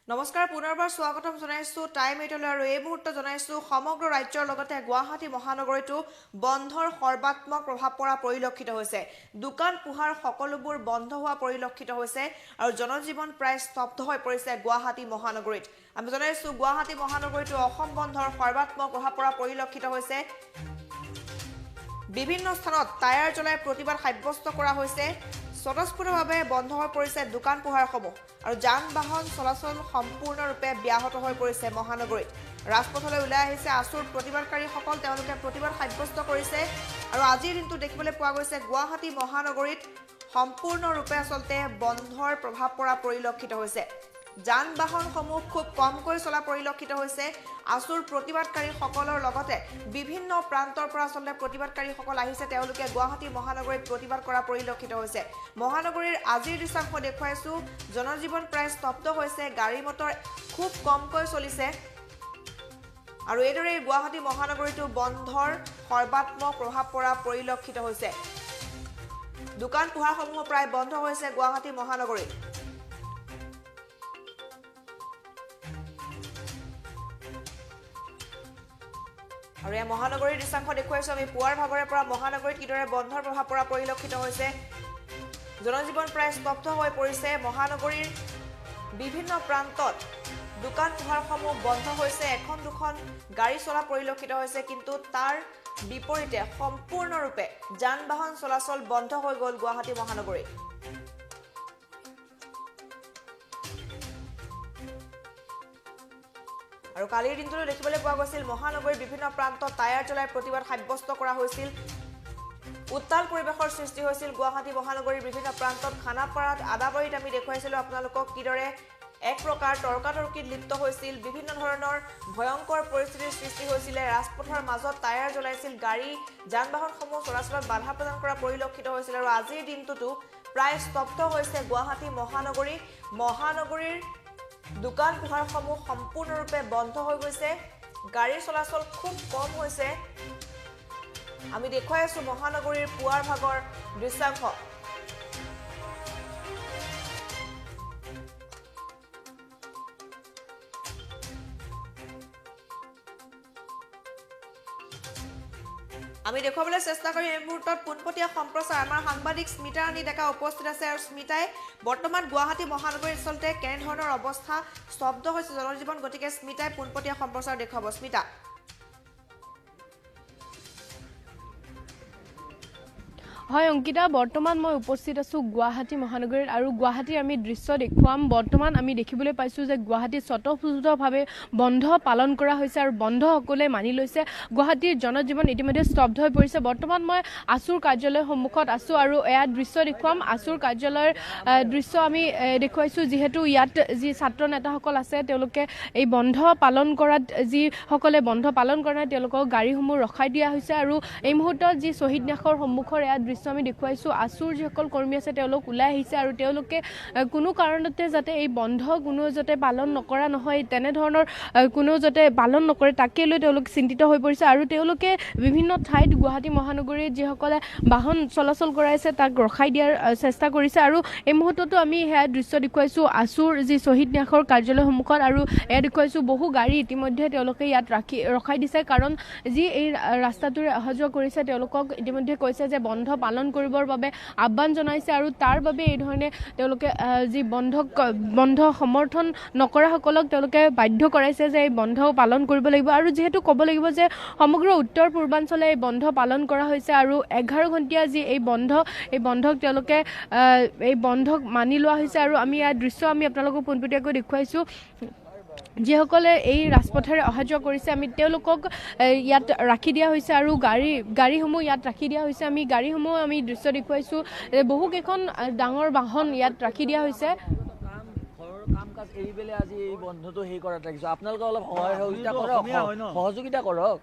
নমস্কাৰ, পুনৰবাৰ স্বাগতম জনাইছো টাইম এইটলৈ আৰু এই মুহূৰ্ত জনাইছো সমগ্ৰ ৰাজ্যৰ লগতে গুৱাহাটী মহানগৰীতো বন্ধৰ সৰ্বাত্মক প্ৰভাৱ পৰা পৰিলক্ষিত হৈছে। দোকান পোহাৰ সকলোবোৰ বন্ধ হোৱা পৰিলক্ষিত হৈছে আৰু জনজীৱন প্ৰায় স্তব্ধ হৈ পৰিছে গুৱাহাটী মহানগৰীত। আমি জনাইছো গুৱাহাটী মহানগৰীতো অসম বন্ধৰ সৰ্বাত্মক প্ৰভাৱ পৰা পৰিলক্ষিত হৈছে। বিভিন্ন স্থানত টায়াৰ জ্বলাই প্ৰতিবাদ সাব্যস্ত কৰা হৈছে। স্বতঃস্ফূৰ্তভাৱে বন্ধ হৈ পৰিছে দোকান পোহাৰসমূহ আৰু যান বাহন চলাচল সম্পূৰ্ণৰূপে ব্যাহত হৈ পৰিছে মহানগৰীত। ৰাজপথলৈ ওলাই আহিছে আছুৰ প্ৰতিবাদকাৰীসকল, তেওঁলোকে প্ৰতিবাদ সাব্যস্ত কৰিছে আৰু আজিৰ দিনটো দেখিবলৈ পোৱা গৈছে গুৱাহাটী মহানগৰীত সম্পূৰ্ণৰূপে আচলতে বন্ধৰ প্ৰভাৱ পৰা পৰিলক্ষিত হৈছে। যান বাহনসমূহ খুব কমকৈ চলা পৰিলক্ষিত হৈছে। আছুৰ প্ৰতিবাদকাৰীসকলৰ লগতে বিভিন্ন প্ৰান্তৰ পৰা আচলতে প্ৰতিবাদকাৰীসকল আহিছে, তেওঁলোকে গুৱাহাটী মহানগৰীত প্ৰতিবাদ কৰা পৰিলক্ষিত হৈছে। মহানগৰীৰ আজিৰ দৃশ্যাংশ দেখুৱাইছো, জনজীৱন প্ৰায় স্তব্ধ হৈছে, গাড়ী মটৰ খুব কমকৈ চলিছে আৰু এইদৰে গুৱাহাটী মহানগৰীতো বন্ধৰ সৰ্বাত্মক প্ৰভাৱ পৰা পৰিলক্ষিত হৈছে। দোকান পোহাৰসমূহ প্ৰায় বন্ধ হৈছে গুৱাহাটী মহানগৰীত। আৰু এই মহানগৰীৰ দৃশ্যাংশ দেখুৱাইছো আমি পুৱাৰ ভাগৰে পৰা মহানগৰীত কিদৰে বন্ধৰ প্ৰভাৱ পৰা পৰিলক্ষিত হৈছে। জনজীৱন প্ৰায় স্তব্ধ হৈ পৰিছে। মহানগৰীৰ বিভিন্ন প্ৰান্তত দোকান পোহাৰসমূহ বন্ধ হৈছে, এখন দুখন গাড়ী চলা পৰিলক্ষিত হৈছে, কিন্তু তাৰ বিপৰীতে সম্পূৰ্ণৰূপে যান বাহন চলাচল বন্ধ হৈ গ'ল গুৱাহাটী মহানগৰীত। আৰু কালিৰ দিনটোতো দেখিবলৈ পোৱা গৈছিল মহানগৰীৰ বিভিন্ন প্ৰান্তত টায়াৰ জ্বলাই প্ৰতিবাদ সাব্যস্ত কৰা হৈছিল। উত্তাল পৰিৱেশৰ সৃষ্টি হৈছিল গুৱাহাটী মহানগৰীৰ বিভিন্ন প্ৰান্তত। খানাপাৰাত, আদাবাৰীত আমি দেখুৱাইছিলোঁ আপোনালোকক কিদৰে এক প্ৰকাৰ তৰ্কাতৰ্কিত লিপ্ত হৈছিল, বিভিন্ন ধৰণৰ ভয়ংকৰ পৰিস্থিতিৰ সৃষ্টি হৈছিলে। ৰাজপথৰ মাজত টায়াৰ জ্বলাইছিল, গাড়ী যান বাহনসমূহ চলাচলত বাধা প্ৰদান কৰা পৰিলক্ষিত হৈছিল। আৰু আজিৰ দিনটোতো প্ৰায় স্তব্ধ হৈছে গুৱাহাটী মহানগৰী। মহানগৰীৰ দোকান পোহাৰসমূহ সম্পূৰ্ণৰূপে বন্ধ হৈ গৈছে, গাড়ী চলাচল খুব কম হৈছে। আমি দেখুৱাই আছো মহানগৰীৰ পুৱাৰ ভাগৰ দৃশ্যাংশ। আমি দেখুৱাবলৈ চেষ্টা কৰিম এই মুহূৰ্তত পোনপটীয়া সম্প্ৰচাৰ। আমাৰ সাংবাদিক স্মিতা ৰাণী ডেকা উপস্থিত আছে আৰু স্মিতাই বৰ্তমান গুৱাহাটী মহানগৰীত আচলতে কেনেধৰণৰ অৱস্থা, স্তব্ধ হৈছে জনজীৱন, গতিকে স্মিতাই পোনপটীয়া সম্প্ৰচাৰ দেখুৱাব। স্মিতা। হয় অংকিতা, বৰ্তমান মই উপস্থিত আছোঁ গুৱাহাটী মহানগৰীত আৰু গুৱাহাটীৰ আমি দৃশ্য দেখুৱাম। বৰ্তমান আমি দেখিবলৈ পাইছোঁ যে গুৱাহাটীত স্বতঃস্ফূৰ্তভাৱে বন্ধ পালন কৰা হৈছে আৰু বন্ধ সকলোৱে মানি লৈছে। গুৱাহাটীৰ জনজীৱন ইতিমধ্যে স্তব্ধ হৈ পৰিছে। বৰ্তমান মই আছুৰ কাৰ্যালয়ৰ সন্মুখত আছোঁ আৰু এয়া দৃশ্য দেখুৱাম। আছুৰ কাৰ্যালয়ৰ দৃশ্য আমি দেখুৱাইছোঁ, যিহেতু ইয়াত যি ছাত্ৰ নেতাসকল আছে তেওঁলোকে এই বন্ধ পালন কৰাত, যিসকলে বন্ধ পালন কৰা নাই তেওঁলোকক গাড়ীসমূহ ৰখাই দিয়া হৈছে। আৰু এই মুহূৰ্তত যি শ্বহীদ ন্যাসৰ সন্মুখৰ এয়া দৃশ্য আমি দেখুৱাইছোঁ, আছুৰ যিসকল কৰ্মী আছে তেওঁলোক ওলাই আহিছে আৰু তেওঁলোকে কোনো কাৰণতে যাতে এই বন্ধ কোনো যাতে পালন নকৰা নহয়, তেনেধৰণৰ কোনো যাতে পালন নকৰে তাকে লৈ তেওঁলোক চিন্তিত হৈ পৰিছে। আৰু তেওঁলোকে বিভিন্ন ঠাইত গুৱাহাটী মহানগৰীত যিসকলে বাহন চলাচল কৰাইছে তাক ৰখাই দিয়াৰ চেষ্টা কৰিছে। আৰু এই মুহূৰ্ততো আমি সেয়া দৃশ্য দেখুৱাইছোঁ আছুৰ যি শ্বহীদ ন্যাসৰ কাৰ্যালয়ৰ সন্মুখত আৰু এয়া দেখুৱাইছোঁ বহু গাড়ী ইতিমধ্যে তেওঁলোকে ইয়াত ৰখাই দিছে, কাৰণ যি এই ৰাস্তাটোৰে অহা যোৱা কৰিছে তেওঁলোকক ইতিমধ্যে কৈছে যে বন্ধ পালন কৰিবৰ বাবে আহ্বান জনাইছে। আৰু তাৰ বাবে এই ধৰণে তেওঁলোকে যি বন্ধ সমৰ্থন নকৰাসকলক তেওঁলোকে বাধ্য কৰাইছে যে এই বন্ধ পালন কৰিব লাগিব। আৰু যিহেতু ক'ব লাগিব যে সমগ্ৰ উত্তৰ পূৰ্বাঞ্চলে এই বন্ধ পালন কৰা হৈছে আৰু 11 ঘণ্টীয়া যি এই বন্ধ, এই বন্ধক তেওঁলোকে এই বন্ধক মানি লোৱা হৈছে। আৰু আমি ইয়াৰ দৃশ্য আমি আপোনালোকক পোনপটীয়াকৈ দেখুৱাইছোঁ, যিসকলে এই ৰাজপথেৰে অহা যোৱা কৰিছে আমি তেওঁলোকক ইয়াত ৰাখি দিয়া হৈছে আৰু গাড়ীসমূহ ইয়াত ৰাখি দিয়া হৈছে। আমি গাড়ীসমূহ আমি দৃশ্য দেখুৱাইছোঁ, বহুকেইখন ডাঙৰ বাহন ইয়াত ৰাখি দিয়া হৈছে। কাম কাজ এৰি পেলাই আজি এই বন্ধটো হেৰি কৰাত ৰাখিছোঁ। আপোনালোকে অলপ সহায় সহযোগিতা কৰক, সহযোগিতা কৰক।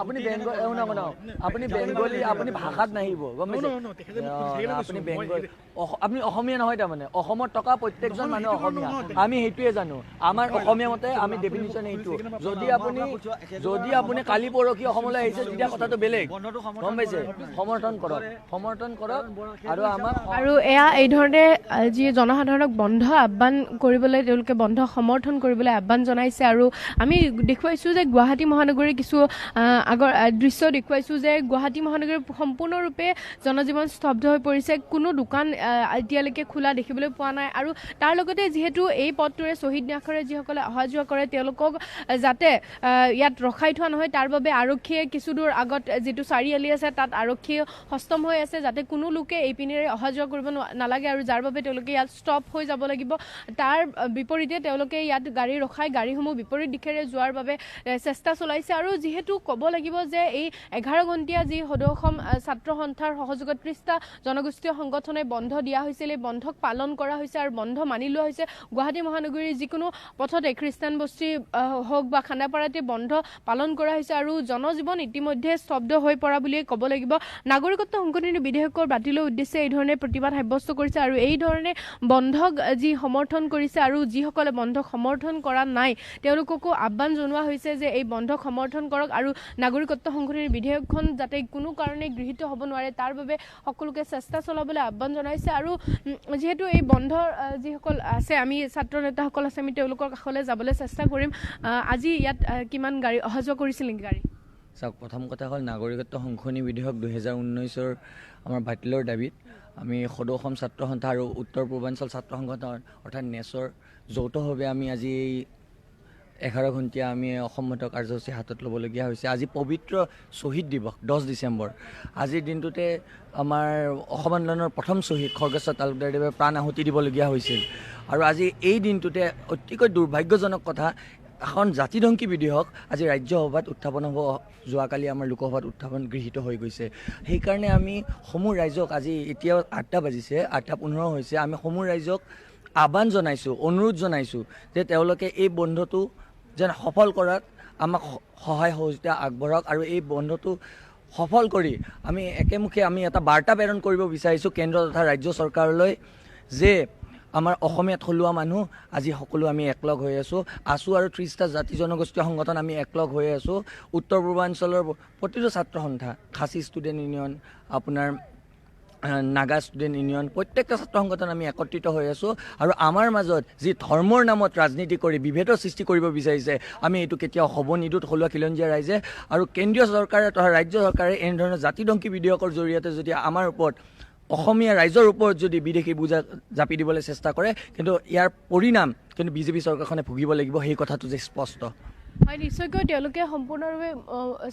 আপুনি বেংগল, শুনক, আপুনি বেংগলী, আপুনি ভাষাত নাহিব, গম পাইছে? আপুনি বেংগল, আপুনি অসমীয়া নহয়। তাৰমানে অসমত থকা প্ৰত্যেকজন মানুহ অসমীয়া, আমি সেইটোৱে জানো। আমাৰ অসমীয়া মতে আমি ডেফিনিশ্যন সেইটো। যদি আপুনি কালি পৰহি অসমলৈ আহিছে, তেতিয়া কথাটো বেলেগ, গম পাইছে? সমৰ্থন কৰক, সমৰ্থন কৰক আৰু আমাক আৰু এয়া এই ধৰণে যি জনসাধাৰণক বন্ধ আহ্বান কৰিবলৈ, তেওঁলোকে বন্ধ সমৰ্থন কৰিবলৈ আহ্বান জনাইছে। আৰু আমি দেখুৱাইছোঁ যে গুৱাহাটী মহানগৰীৰ কিছু আগৰ দৃশ্য দেখুৱাইছোঁ যে গুৱাহাটী মহানগৰীৰ সম্পূৰ্ণৰূপে জনজীৱন স্তব্ধ হৈ পৰিছে। কোনো দোকান এতিয়ালৈকে খোলা দেখিবলৈ পোৱা নাই। আৰু তাৰ লগতে যিহেতু এই পথটোৰে শ্বহীদ ন্যাসৰে যিসকলে অহা যোৱা কৰে, তেওঁলোকক যাতে ইয়াত ৰখাই থোৱা নহয়, তাৰ বাবে আৰক্ষীয়ে কিছু দূৰ আগত যিটো চাৰিআলি আছে, তাত আৰক্ষী সষ্টম হৈ আছে, যাতে কোনো লোকে এইপিনেৰে অহা যোৱা কৰিব নালাগে আৰু যাৰ বাবে তেওঁলোকে ইয়াত ষ্টপ হৈ যাব লাগিব। তাৰ বিপৰীতে তেওঁলোকে ইয়াত গাড়ী ৰখাই গাড়ীসমূহ বিপৰীত দিশেৰে যোৱাৰ বাবে চেষ্টা চলাইছে। আৰু যিহেতু ক'ব লাগিব যে এই 11 ঘণ্টীয়া যি সদৌ অসম ছাত্ৰ সন্থাৰ সহযোগত 30টা জনগোষ্ঠীয় সংগঠনে বন্ধ দিয়া হৈছিল, এই বন্ধক পালন কৰা হৈছে আৰু বন্ধ মানি লোৱা হৈছে। গুৱাহাটী মহানগৰীৰ যিকোনো পথতে, খ্ৰীষ্টান বস্তি হওক বা খানাপাৰাতে বন্ধ পালন কৰা হৈছে আৰু জনজীৱন ইতিমধ্যে স্তব্ধ হৈ পৰা বুলিয়ে ক'ব লাগিব। নাগৰিকত্ব সংশোধনী বিধেয়কৰ বাতিলৰ উদ্দেশ্যে এই ধৰণে প্ৰতিবাদ সাব্যস্ত কৰিছে আৰু এই ধৰণে বন্ধক যি সমৰ্থন কৰিছে আৰু যিসকলে বন্ধক সমৰ্থন কৰা নাই, তেওঁলোককো আহ্বান জনোৱা হৈছে যে এই বন্ধক সমৰ্থন কৰক আৰু নাগৰিকত্ব সংশোধনী বিধেয়কখন যাতে কোনো কাৰণে গৃহীত হ'ব নোৱাৰে, তাৰ বাবে সকলোকে চেষ্টা চলাবলৈ আহ্বান জনাইছে। আৰু যিহেতু এই বন্ধৰ যিসকল আছে, আমি ছাত্ৰ নেতাসকল আছে, আমি তেওঁলোকৰ কাষলৈ যাবলৈ চেষ্টা কৰিম। আজি ইয়াত কিমান গাড়ী অহা যোৱা কৰিছিল নেকি গাড়ী? চাওক, প্ৰথম কথা হ'ল নাগৰিকত্ব সংশোধনী বিধেয়ক 2019ৰ আমাৰ বাতিলৰ দাবীত আমি সদৌ অসম ছাত্ৰ সন্থা আৰু উত্তৰ পূৰ্বাঞ্চল ছাত্ৰ সংগঠন অৰ্থাৎ নেছৰ যৌথভাৱে আমি আজি এই 11 ঘণ্টীয়া আমি অসম বন্ধ কাৰ্যসূচী হাতত ল'বলগীয়া হৈছে। আজি পবিত্ৰ শ্বহীদ দিৱস, 10 ডিচেম্বৰ। আজিৰ দিনটোতে আমাৰ অসম আন্দোলনৰ প্ৰথম শ্বহীদ খৰ্গেশ্বৰ তালুকদাৰদেৱে প্ৰাণ আহুতি দিবলগীয়া হৈছিল। আৰু আজি এই দিনটোতে অতিকৈ দুৰ্ভাগ্যজনক কথা, এখন জাতিধ্বংসী বিধেয়ক আজি ৰাজ্যসভাত উত্থাপন হ'ব। যোৱাকালি আমাৰ লোকসভাত উত্থাপন গৃহীত হৈ গৈছে। সেইকাৰণে আমি সমূহ ৰাইজক আজি, এতিয়াও 8টা বাজিছে, 8টা 15 হৈছে, আমি সমূহ ৰাইজক আহ্বান জনাইছোঁ, অনুৰোধ জনাইছোঁ যে তেওঁলোকে এই বন্ধটো যেন সফল কৰাত আমাক সহায় সহযোগিতা আগবঢ়াওক। আৰু এই বন্ধটো সফল কৰি আমি একেমুখে আমি এটা বাৰ্তা প্ৰেৰণ কৰিব বিচাৰিছোঁ কেন্দ্ৰ তথা ৰাজ্য চৰকাৰলৈ যে আমাৰ অসমীয়া থলুৱা মানুহ আজি সকলো আমি একলগ হৈ আছোঁ। আছু আৰু 30টা জাতি জনগোষ্ঠীয় সংগঠন আমি একলগ হৈ আছোঁ। উত্তৰ পূৰ্বাঞ্চলৰ প্ৰতিটো ছাত্ৰ সন্থা, খাচী ষ্টুডেণ্ট ইউনিয়ন, আপোনাৰ নাগা ষ্টুডেণ্ট ইউনিয়ন, প্ৰত্যেকটা ছাত্ৰ সংগঠন আমি একত্ৰিত হৈ আছোঁ। আৰু আমাৰ মাজত যি ধৰ্মৰ নামত ৰাজনীতি কৰি বিভেদৰ সৃষ্টি কৰিব বিচাৰিছে, আমি এইটো কেতিয়াও হ'ব নিদিওঁ থলুৱা খিলঞ্জীয়া ৰাইজে। আৰু কেন্দ্ৰীয় চৰকাৰে তথা ৰাজ্য চৰকাৰে এনেধৰণৰ জাতিধ্বংসী বিধেয়কৰ জৰিয়তে যদি আমাৰ ওপৰত, অসমীয়া ৰাইজৰ ওপৰত যদি বিদেশী বোজা জাপি দিবলৈ চেষ্টা কৰে, কিন্তু ইয়াৰ পৰিণাম কিন্তু বিজেপি চৰকাৰখনে ভুগিব লাগিব, সেই কথাটো যে স্পষ্ট। হয়, নিশ্চয়কৈ তেওঁলোকে সম্পূৰ্ণৰূপে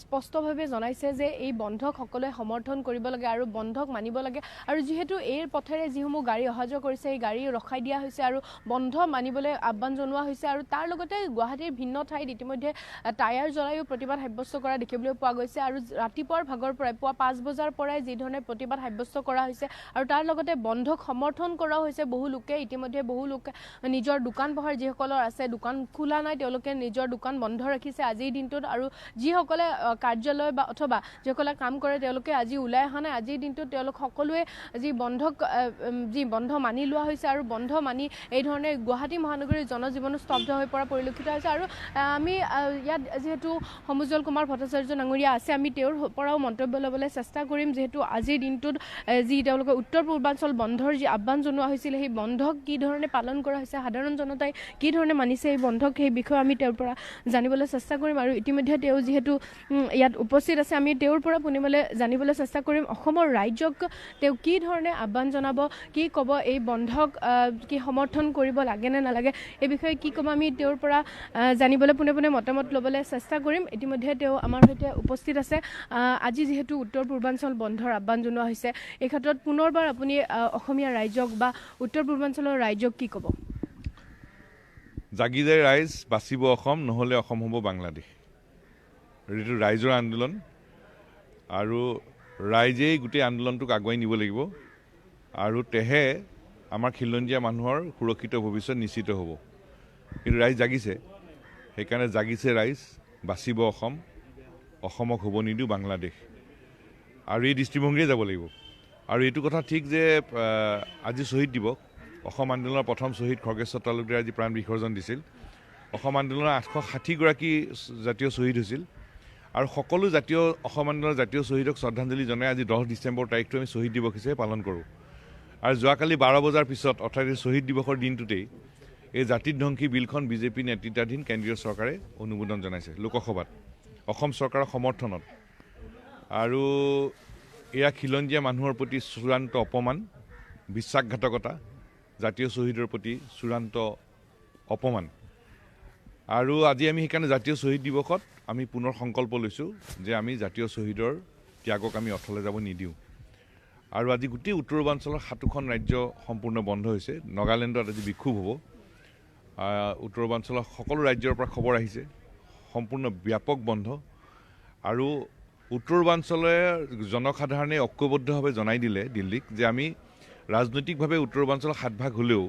স্পষ্টভাৱে জনাইছে যে এই বন্ধক সকলোৱে সমৰ্থন কৰিব লাগে আৰু বন্ধক মানিব লাগে। আৰু যিহেতু এই পথেৰে যিসমূহ গাড়ী অহা যোৱা কৰিছে, এই গাড়ী ৰখাই দিয়া হৈছে আৰু বন্ধ মানিবলৈ আহ্বান জনোৱা হৈছে। আৰু তাৰ লগতে গুৱাহাটীৰ ভিন্ন ঠাইত ইতিমধ্যে টায়াৰ জ্বলাইও প্ৰতিবাদ সাব্যস্ত কৰা দেখিবলৈ পোৱা গৈছে। আৰু ৰাতিপুৱাৰ ভাগৰ পৰাই, পুৱা 5 বজাৰ পৰাই যিধৰণে প্ৰতিবাদ সাব্যস্ত কৰা হৈছে আৰু তাৰ লগতে বন্ধক সমৰ্থন কৰা হৈছে বহু লোকে। ইতিমধ্যে বহু লোকে নিজৰ দোকান পোহাৰ যিসকলৰ আছে, দোকান খোলা নাই, তেওঁলোকে নিজৰ দোকান বন্ধ ৰাখিছে আজিৰ দিনটোত। আৰু যিসকলে কাৰ্যালয় বা অথবা যিসকলে কাম কৰে, তেওঁলোকে আজি ওলাই অহা নাই। আজিৰ দিনটোত তেওঁলোক সকলোৱে যি বন্ধ মানি লোৱা হৈছে আৰু বন্ধ মানি এই ধৰণে গুৱাহাটী মহানগৰীৰ জনজীৱনো স্তব্ধ হৈ পৰা পৰিলক্ষিত হৈছে। আৰু আমি ইয়াত যিহেতু সমুজ্জ্বল কুমাৰ ভট্টাচাৰ্য ডাঙৰীয়া আছে, আমি তেওঁৰ পৰাও মন্তব্য ল'বলৈ চেষ্টা কৰিম। যিহেতু আজিৰ দিনটোত যি তেওঁলোকে উত্তৰ পূৰ্বাঞ্চল বন্ধৰ যি আহ্বান জনোৱা হৈছিল, সেই বন্ধক কি ধৰণে পালন কৰা হৈছে, সাধাৰণ জনতাই কি ধৰণে মানিছে এই বন্ধক, সেই বিষয়ে আমি তেওঁৰ পৰা জানিবলৈ চেষ্টা কৰিম। আৰু ইতিমধ্যে তেওঁ যিহেতু ইয়াত উপস্থিত আছে, আমি তেওঁৰ পৰা পুনিবলৈ জানিবলৈ চেষ্টা কৰিম অসমৰ ৰাইজক তেওঁ কি ধৰণে আহ্বান জনাব, কি ক'ব, এই বন্ধক কি সমৰ্থন কৰিব লাগে নে নালাগে, এই বিষয়ে কি ক'ব, আমি তেওঁৰ পৰা জানিবলৈ পোনে পোনে মতামত ল'বলৈ চেষ্টা কৰিম। ইতিমধ্যে তেওঁ আমাৰ সৈতে উপস্থিত আছে। আজি যিহেতু উত্তৰ পূৰ্বাঞ্চল বন্ধৰ আহ্বান জনোৱা হৈছে, এই ক্ষেত্ৰত পুনৰবাৰ আপুনি অসমীয়া ৰাইজক বা উত্তৰ পূৰ্বাঞ্চলৰ ৰাইজক কি ক'ব? জাগি যায় ৰাইজ, বাচিব অসম, নহ'লে অসম হ'ব বাংলাদেশ। এইটো ৰাইজৰ আন্দোলন আৰু ৰাইজেই গোটেই আন্দোলনটোক আগুৱাই নিব লাগিব আৰু তেহে আমাৰ খিলঞ্জীয়া মানুহৰ সুৰক্ষিত ভৱিষ্যত নিশ্চিত হ'ব। কিন্তু ৰাইজ জাগিছে, সেইকাৰণে জাগিছে ৰাইজ, বাচিব অসম। অসমক হ'ব নিদিওঁ বাংলাদেশ। আৰু এই দৃষ্টিভংগীৰে যাব লাগিব। আৰু এইটো কথা ঠিক যে আজি শ্বহীদ দিৱস, অসম আন্দোলনৰ প্ৰথম শ্বহীদ খৰ্গেশ্বৰ তালুকদাৰে আজি প্ৰাণ বিসৰ্জন দিছিল। অসম আন্দোলনৰ 860গৰাকী জাতীয় শ্বহীদ হৈছিল আৰু সকলো জাতীয় অসম আন্দোলনৰ জাতীয় শ্বহীদক শ্ৰদ্ধাঞ্জলি জনাই আজি 10 ডিচেম্বৰ তাৰিখটো আমি শ্বহীদ দিৱস হিচাপে পালন কৰোঁ। আৰু যোৱাকালি 12 বজাৰ পিছত, অৰ্থাৎ এই শ্বহীদ দিৱসৰ দিনটোতেই এই জাতিধ্বংসী বিলখন বিজেপি নেতৃত্বাধীন কেন্দ্ৰীয় চৰকাৰে অনুমোদন জনাইছে লোকসভাত অসম চৰকাৰৰ সমৰ্থনত। আৰু এয়া খিলঞ্জীয়া মানুহৰ প্ৰতি চূড়ান্ত অপমান, বিশ্বাসঘাতকতা, জাতীয় শ্বহীদৰ প্ৰতি চূড়ান্ত অপমান। আৰু আজি আমি সেইকাৰণে জাতীয় শ্বহীদ দিৱসত আমি পুনৰ সংকল্প লৈছোঁ যে আমি জাতীয় শ্বহীদৰ ত্যাগক আমি অথলে যাব নিদিওঁ। আৰু আজি গোটেই উত্তৰ পূৰ্বাঞ্চলৰ 7খন ৰাজ্য সম্পূৰ্ণ বন্ধ হৈছে। নগালেণ্ডত আজি বিক্ষোভ হ'ব। উত্তৰ পূৰ্বাঞ্চলৰ সকলো ৰাজ্যৰ পৰা খবৰ আহিছে, সম্পূৰ্ণ ব্যাপক বন্ধ। আৰু উত্তৰ পূৰ্বাঞ্চলে জনসাধাৰণে ঐক্যবদ্ধভাৱে জনাই দিলে দিল্লীক যে আমি ৰাজনৈতিকভাৱে উত্তৰ পূৰ্বাঞ্চলৰ 7 ভাগ হ'লেও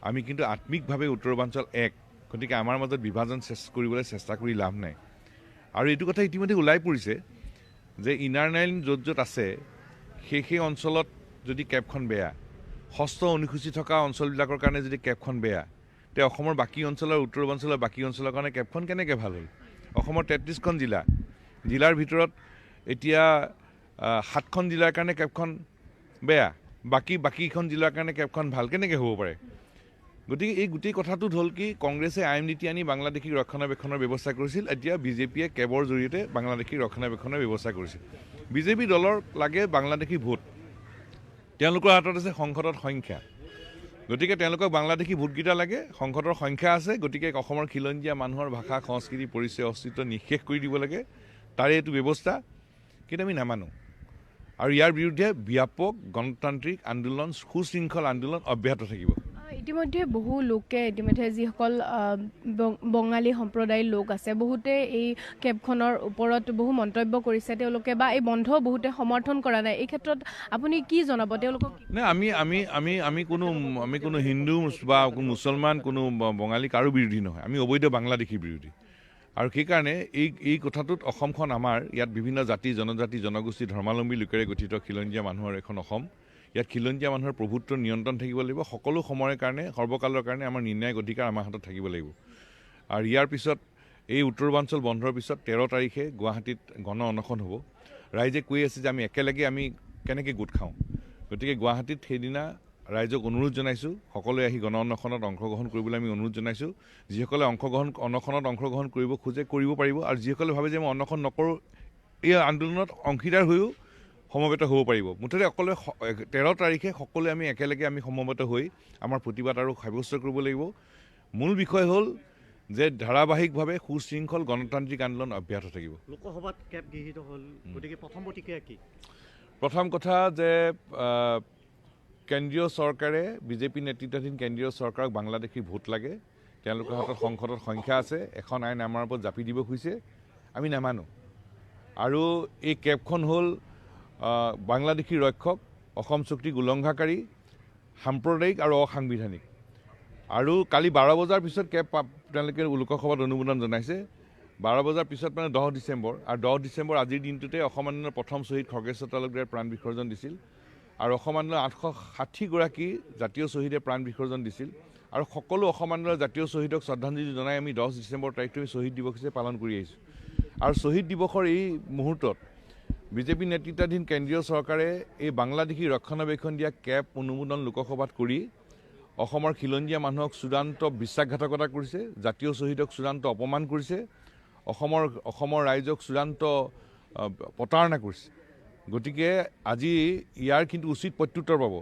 আমি কিন্তু আত্মিকভাৱে উত্তৰ পূৰ্বাঞ্চল এক। গতিকে আমাৰ মাজত বিভাজন কৰিবলৈ চেষ্টা কৰি লাভ নাই। আৰু এইটো কথা ইতিমধ্যে ওলাই পৰিছে যে ইনাৰ লাইন য'ত য'ত আছে সেই অঞ্চলত যদি কেবখন বেয়া, ষষ্ঠ অনুসূচী থকা অঞ্চলবিলাকৰ কাৰণে যদি কেবখন বেয়া, তে অসমৰ বাকী অঞ্চলৰ, উত্তৰ পূৰ্বাঞ্চলৰ বাকী অঞ্চলৰ কাৰণে কেবখন কেনেকৈ ভাল হ'ল? অসমৰ 33খন জিলাৰ ভিতৰত এতিয়া 7খন জিলাৰ কাৰণে কেবখন বেয়া, বাকীখন জিলাৰ কাৰণে কেবখন ভাল কেনেকৈ হ'ব পাৰে? গতিকে এই গোটেই কথাটোত হ'ল কি, কংগ্ৰেছে আইন নীতি আনি বাংলাদেশীক ৰক্ষণাবেক্ষণৰ ব্যৱস্থা কৰিছিল, এতিয়া বিজেপিয়ে কেবৰ জৰিয়তে বাংলাদেশীক ৰক্ষণাবেক্ষণৰ ব্যৱস্থা কৰিছিল। বিজেপি দলৰ লাগে বাংলাদেশী ভোট, তেওঁলোকৰ হাতত আছে সংসদত সংখ্যা, গতিকে তেওঁলোকক বাংলাদেশী ভোটকেইটা লাগে, সংসদৰ সংখ্যা আছে, গতিকে অসমৰ খিলঞ্জীয়া মানুহৰ ভাষা, সংস্কৃতি, পৰিচয়, অস্তিত্ব নিঃশেষ কৰি দিব লাগে, তাৰে এইটো ব্যৱস্থা। কিন্তু আমি নামানো। আৰু ইয়াৰ বিৰুদ্ধে ব্যাপক গণতান্ত্ৰিক আন্দোলন, সুশৃংখল আন্দোলন অব্যাহত থাকিব। ইতিমধ্যে বহু লোকে, ইতিমধ্যে যিসকল বঙালী সম্প্ৰদায়ৰ লোক আছে, বহুতে এই কেবখনৰ ওপৰত বহু মন্তব্য কৰিছে তেওঁলোকে, বা এই বন্ধ বহুতে সমৰ্থন কৰা নাই। এই ক্ষেত্ৰত আপুনি কি জনাব তেওঁলোকক? নাই, আমি আমি আমি আমি কোনো আমি কোনো হিন্দু বা কোনো মুছলমান, কোনো বঙালী কাৰো বিৰোধী নহয়, আমি অবৈধ বাংলাদেশী বিৰোধী। আৰু সেইকাৰণে এই কথাটোত অসমখন আমাৰ, ইয়াত বিভিন্ন জাতি, জনজাতি, জনগোষ্ঠী, ধৰ্মাৱলম্বী লোকেৰে গঠিত খিলঞ্জীয়া মানুহৰ এখন অসম। ইয়াত খিলঞ্জীয়া মানুহৰ প্ৰভুত্ব নিয়ন্ত্ৰণ থাকিব লাগিব, সকলো সময়ৰ কাৰণে, সৰ্বকালৰ কাৰণে আমাৰ নিৰ্ণায়ক অধিকাৰ আমাৰ হাতত থাকিব লাগিব। আৰু ইয়াৰ পিছত এই উত্তৰ পূৰ্বাঞ্চল বন্ধৰ পিছত 13 তাৰিখে গুৱাহাটীত গণ অনশন হ'ব। ৰাইজে কৈ আছে যে আমি একেলগে আমি কেনেকৈ গোট খাওঁ, গতিকে গুৱাহাটীত সেইদিনা ৰাইজক অনুৰোধ জনাইছোঁ, সকলোৱে আহি গণ অনশনত অংশগ্ৰহণ কৰিবলৈ আমি অনুৰোধ জনাইছোঁ। যিসকলে অনশনত অংশগ্ৰহণ কৰিব খোজে কৰিব পাৰিব, আৰু যিসকলে ভাবে যে মই অনশন নকৰোঁ, এই আন্দোলনত অংশীদাৰ হৈও সমবেত হ'ব পাৰিব। মুঠতে সকলোৱে 13 তাৰিখে সকলোৱে আমি একেলগে আমি সমবেত হৈ আমাৰ প্ৰতিবাদ আৰু সাব্যস্ত কৰিব লাগিব। মূল বিষয় হ'ল যে ধাৰাবাহিকভাৱে সুশৃংখল গণতান্ত্ৰিক আন্দোলন অব্যাহত থাকিব। লোকসভাত কেব গৃহীত হ'ল, গতিকে প্ৰথম প্ৰতিক্ৰিয়া কি? প্ৰথম কথা যে কেন্দ্ৰীয় চৰকাৰে, বিজেপি নেতৃত্বাধীন কেন্দ্ৰীয় চৰকাৰক বাংলাদেশী ভোট লাগে, তেওঁলোকৰ হাতত সংসদত সংখ্যা আছে, এখন আইন আমাৰ ওপৰত জাপি দিব খুজিছে, আমি নামানো। আৰু এই কেবখন হ'ল বাংলাদেশী ৰক্ষক, অসম চুক্তিক উলংঘাকাৰী, সাম্প্ৰদায়িক আৰু অসাংবিধানিক। আৰু কালি 12 বজাৰ পিছত কেব তেওঁলোকে লোকসভাত অনুমোদন জনাইছে। 12 বজাৰ পিছত মানে 10 ডিচেম্বৰ, আৰু 10 ডিচেম্বৰ আজিৰ দিনটোতে অসম আন্দোলনৰ প্ৰথম শ্বহীদ খৰ্গেশ্বৰ তালুকদাৰে প্ৰাণ বিসৰ্জন দিছিল। আৰু অসম আন্দোলনৰ 860গৰাকী জাতীয় শ্বহীদে প্ৰাণ বিসৰ্জন দিছিল। আৰু সকলো অসম আন্দোলনৰ জাতীয় শ্বহীদক শ্ৰদ্ধাঞ্জলি জনাই আমি 10 ডিচেম্বৰ তাৰিখটো আমি শ্বহীদ দিৱস হিচাপে পালন কৰি আহিছোঁ। আৰু শ্বহীদ দিৱসৰ এই মুহূৰ্তত বিজেপি নেতৃত্বাধীন কেন্দ্ৰীয় চৰকাৰে এই বাংলাদেশী ৰক্ষণাবেক্ষণ দিয়া কেব অনুমোদন লোকসভাত কৰি অসমৰ খিলঞ্জীয়া মানুহক চূড়ান্ত বিশ্বাসঘাতকতা কৰিছে, জাতীয় শ্বহীদক চূড়ান্ত অপমান কৰিছে, অসমৰ ৰাইজক চূড়ান্ত প্ৰতাৰণা কৰিছে। গতিকে আজি ইয়াৰ কিন্তু উচিত প্ৰত্যুত্তৰ পাব।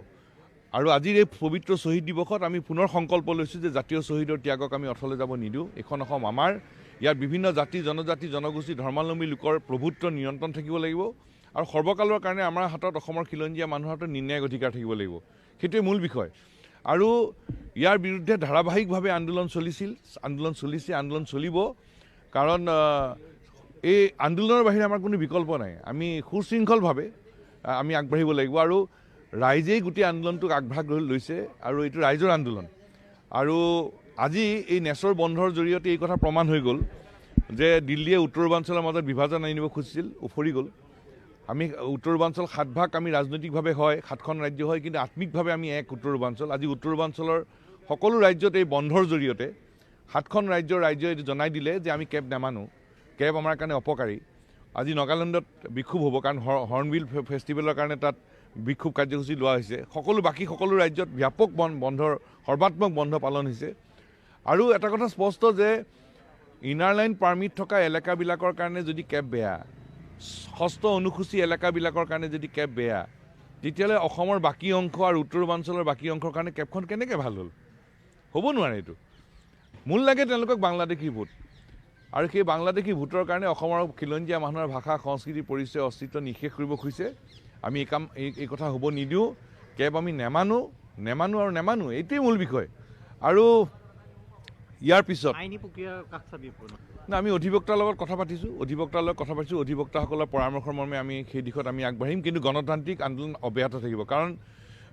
আৰু আজিৰ এই পবিত্ৰ শ্বহীদ দিৱসত আমি পুনৰ সংকল্প লৈছোঁ যে জাতীয় শ্বহীদৰ ত্যাগক আমি অথলে যাব নিদিওঁ। এইখন অসম আমাৰ, ইয়াত বিভিন্ন জাতি, জনজাতি, জনগোষ্ঠী, ধৰ্মাৱলম্বী লোকৰ প্ৰভুত্ব নিয়ন্ত্ৰণ থাকিব লাগিব। আৰু সৰ্বকালৰ কাৰণে আমাৰ হাতত, অসমৰ খিলঞ্জীয়া মানুহৰ হাতত নিৰ্ণায়ক অধিকাৰ থাকিব লাগিব, সেইটোৱে মূল বিষয়। আৰু ইয়াৰ বিৰুদ্ধে ধাৰাবাহিকভাৱে আন্দোলন চলিছিল, আন্দোলন চলিছে, আন্দোলন চলিব। কাৰণ এই আন্দোলনৰ বাহিৰে আমাৰ কোনো বিকল্প নাই। আমি সুশৃংখলভাৱে আমি আগবাঢ়িব লাগিব। আৰু ৰাইজেই গোটেই আন্দোলনটোক আগভাগ লৈছে, আৰু এইটো ৰাইজৰ আন্দোলন। আৰু আজি এই নেছৰ বন্ধৰ জৰিয়তে এই কথা প্ৰমাণ হৈ গ'ল যে দিল্লীয়ে উত্তৰ পূৰ্বাঞ্চলৰ মাজত বিভাজন আনিব খুজিছিল, উফৰি গ'ল। আমি উত্তৰ পূৰ্বাঞ্চল সাতভাগ আমি ৰাজনৈতিকভাৱে হয়, সাতখন ৰাজ্য হয়, কিন্তু আত্মিকভাৱে আমি এক উত্তৰ পূৰ্বাঞ্চল। আজি উত্তৰ পূৰ্বাঞ্চলৰ সকলো ৰাজ্যত এই বন্ধৰ জৰিয়তে সাতখন ৰাজ্যৰ ৰাজ্যই জনাই দিলে যে আমি কেব নামানো, কেব আমাৰ কাৰণে অপকাৰী। আজি নগালেণ্ডত বিক্ষোভ হ'ব, কাৰণ হৰ্ণবিল ফেষ্টিভেলৰ কাৰণে তাত বিক্ষোভ কাৰ্যসূচী লোৱা হৈছে। সকলো বাকী সকলো ৰাজ্যত ব্যাপক বন্ধৰ সৰ্বাত্মক বন্ধ পালন হৈছে। আৰু এটা কথা স্পষ্ট যে ইনাৰ লাইন পাৰ্মিট থকা এলেকাবিলাকৰ কাৰণে যদি কেব বেয়া, ষষ্ঠ অনুসূচী এলেকাবিলাকৰ কাৰণে যদি কেব বেয়া, তেতিয়াহ'লে অসমৰ বাকী অংশ আৰু উত্তৰ পূৰ্বাঞ্চলৰ বাকী অংশৰ কাৰণে কেবখন কেনেকৈ ভাল হ'ল? হ'ব নোৱাৰে। এইটো মূল লাগে তেওঁলোকক বাংলাদেশী ভোট, আৰু সেই বাংলাদেশী ভোটৰ কাৰণে অসমৰ খিলঞ্জীয়া মানুহৰ ভাষা, সংস্কৃতি, পৰিচয়, অস্তিত্ব নিঃশেষ কৰিব খুজিছে। আমি এই কাম এই কথা হ'ব নিদিওঁ। কেব আমি নেমানো, নেমানো আৰু নেমানো, এইটোৱেই মূল বিষয়। আৰু ইয়াৰ পিছত আইনী প্ৰক্ৰিয়াৰ কাষ চাপিব না, আমি অধিবক্তাৰ লগত কথা পাতিছোঁ, অধিবক্তাৰ লগত কথা পাতিছোঁ। অধিবক্তাসকলৰ পৰামৰ্শৰ মৰ্মে আমি সেই দিশত আমি আগবাঢ়িম, কিন্তু গণতান্ত্ৰিক আন্দোলন অব্যাহত থাকিব। কাৰণ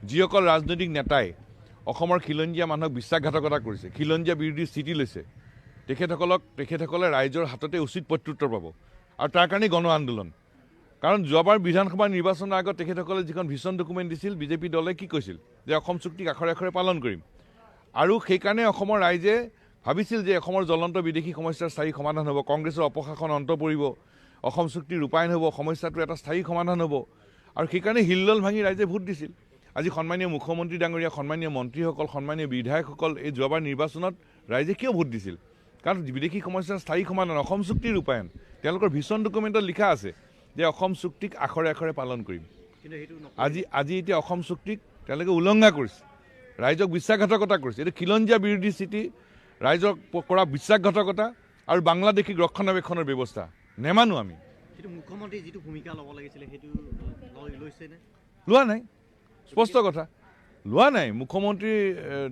যিসকল ৰাজনৈতিক নেতাই অসমৰ খিলঞ্জীয়া মানুহক বিশ্বাসঘাতকতা কৰিছে, খিলঞ্জীয়া বিৰোধী স্থিতি লৈছে, তেখেতসকলে ৰাইজৰ হাততে উচিত প্ৰত্যুত্তৰ পাব, আৰু তাৰ কাৰণেই গণ আন্দোলন। কাৰণ যোৱাবাৰ বিধানসভা নিৰ্বাচনৰ আগত তেখেতসকলে যিখন ভিছন ডকুমেণ্ট দিছিল, বিজেপি দলে কি কৈছিল যে অসম চুক্তিক আখৰে আখৰে পালন কৰিম, আৰু সেইকাৰণে অসমৰ ৰাইজে ভাবিছিল যে অসমৰ জ্বলন্ত বিদেশী সমস্যাৰ স্থায়ী সমাধান হ'ব, কংগ্ৰেছৰ অপশাসন অন্ত পৰিব, অসম চুক্তি ৰূপায়ণ হ'ব, সমস্যাটোৰ এটা স্থায়ী সমাধান হ'ব, আৰু সেইকাৰণে হিলদল ভাঙি ৰাইজে ভোট দিছিল। আজি সন্মানীয় মুখ্যমন্ত্ৰী ডাঙৰীয়া, সন্মানীয় মন্ত্ৰীসকল, সন্মানীয় বিধায়কসকল এই যোৱাবাৰ নিৰ্বাচনত ৰাইজে কিয় ভোট দিছিল? কাৰণ বিদেশী সমস্যাৰ স্থায়ী সমাধান, অসম চুক্তিৰ ৰূপায়ণ, তেওঁলোকৰ ভিছন ডকুমেণ্টত লিখা আছে যে অসম চুক্তিক আখৰে আখৰে পালন কৰিম। আজি আজি এতিয়া অসম চুক্তিক তেওঁলোকে উলংঘা কৰিছে, ৰাইজক বিশ্বাসঘাতকতা কৰিছে। এইটো খিলঞ্জীয়া বিৰোধী স্থিতি, ৰাইজক কৰা বিশ্বাসঘাতকতা আৰু বাংলাদেশীক ৰক্ষণাবেক্ষণৰ ব্যৱস্থা নেমানো আমি। মুখ্যমন্ত্ৰী যিটো ভূমিকা ল'ব লাগিছিলে সেইটো লৈছেনে? লোৱা নাই, স্পষ্ট কথা, লোৱা নাই। মুখ্যমন্ত্ৰী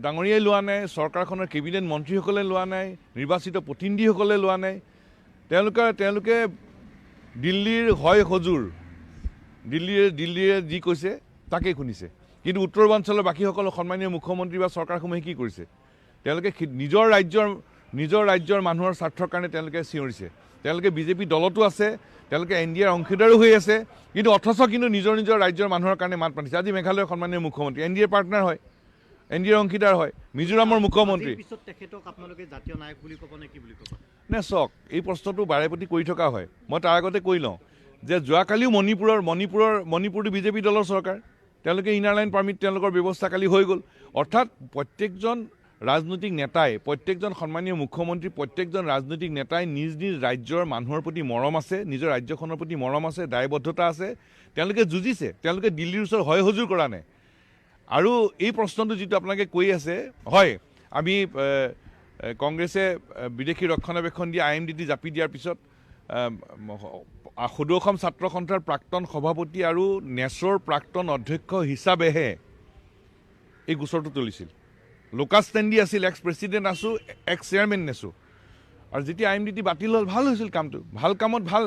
ডাঙৰীয়াই লোৱা নাই, চৰকাৰখনৰ কেবিনেট মন্ত্ৰীসকলে লোৱা নাই, নিৰ্বাচিত প্ৰতিনিধিসকলে লোৱা নাই। তেওঁলোকে দিল্লীৰ হয় সজুৰ, দিল্লীয়ে যি কৈছে তাকেই শুনিছে। কিন্তু উত্তৰ পূৰ্বাঞ্চলৰ বাকীসকল সন্মানীয় মুখ্যমন্ত্ৰী বা চৰকাৰসমূহে কি কৰিছে? তেওঁলোকে নিজৰ ৰাজ্যৰ মানুহৰ স্বাৰ্থৰ কাৰণে তেওঁলোকে চিঞৰিছে। তেওঁলোকে বিজেপি দলতো আছে, তেওঁলোকে এন ডি এৰ অংশীদাৰো হৈ আছে, কিন্তু অথচ কিন্তু নিজৰ নিজৰ ৰাজ্যৰ মানুহৰ কাৰণে মাত মাতিছে। আজি মেঘালয়ৰ সন্মানীয় মুখ্যমন্ত্ৰী এন ডি এৰ পাৰ্টনাৰ হয়, এন ডি এৰ অংশীদাৰ হয়, মিজোৰামৰ মুখ্যমন্ত্ৰী। নে চাওক, এই প্ৰশ্নটো বাৰে প্ৰতি কৰি থকা হয়। মই তাৰ আগতে কৈ লওঁ যে যোৱাকালিও মণিপুৰটো বিজেপি দলৰ চৰকাৰ, তেওঁলোকে ইনাৰ লাইন পাৰ্মিট তেওঁলোকৰ ব্যৱস্থা কালি হৈ গ'ল। অৰ্থাৎ প্ৰত্যেকজন ৰাজনৈতিক নেতাই, প্ৰত্যেকজন সন্মানীয় মুখ্যমন্ত্ৰী, প্ৰত্যেকজন ৰাজনৈতিক নেতাই নিজ নিজ ৰাজ্যৰ মানুহৰ প্ৰতি মৰম আছে, নিজৰ ৰাজ্যখনৰ প্ৰতি মৰম আছে, দায়বদ্ধতা আছে, তেওঁলোকে যুঁজিছে, তেওঁলোকে দিল্লীৰ ওচৰত হয় সজুৰ কৰা নাই। আৰু এই প্ৰশ্নটো যিটো আপোনালোকে কৈ আছে, হয় আমি কংগ্ৰেছে বিদেশী ৰক্ষণাবেক্ষণ দি IMDT জাপি দিয়াৰ পিছত সদৌ অসম ছাত্ৰ সন্থাৰ প্ৰাক্তন সভাপতি আৰু নেছৰ প্ৰাক্তন অধ্যক্ষ হিচাপেহে এই গোচৰটো তুলিছিল। লোকাছ ষ্টেণ্ডি আছিল, এক্স প্ৰেচিডেণ্ট আছোঁ, এক্স চেয়াৰমেন নেছোঁ। আৰু যেতিয়া IMDT বাতিল হ'ল, ভাল হৈছিল কামটো, ভাল কামত ভাল।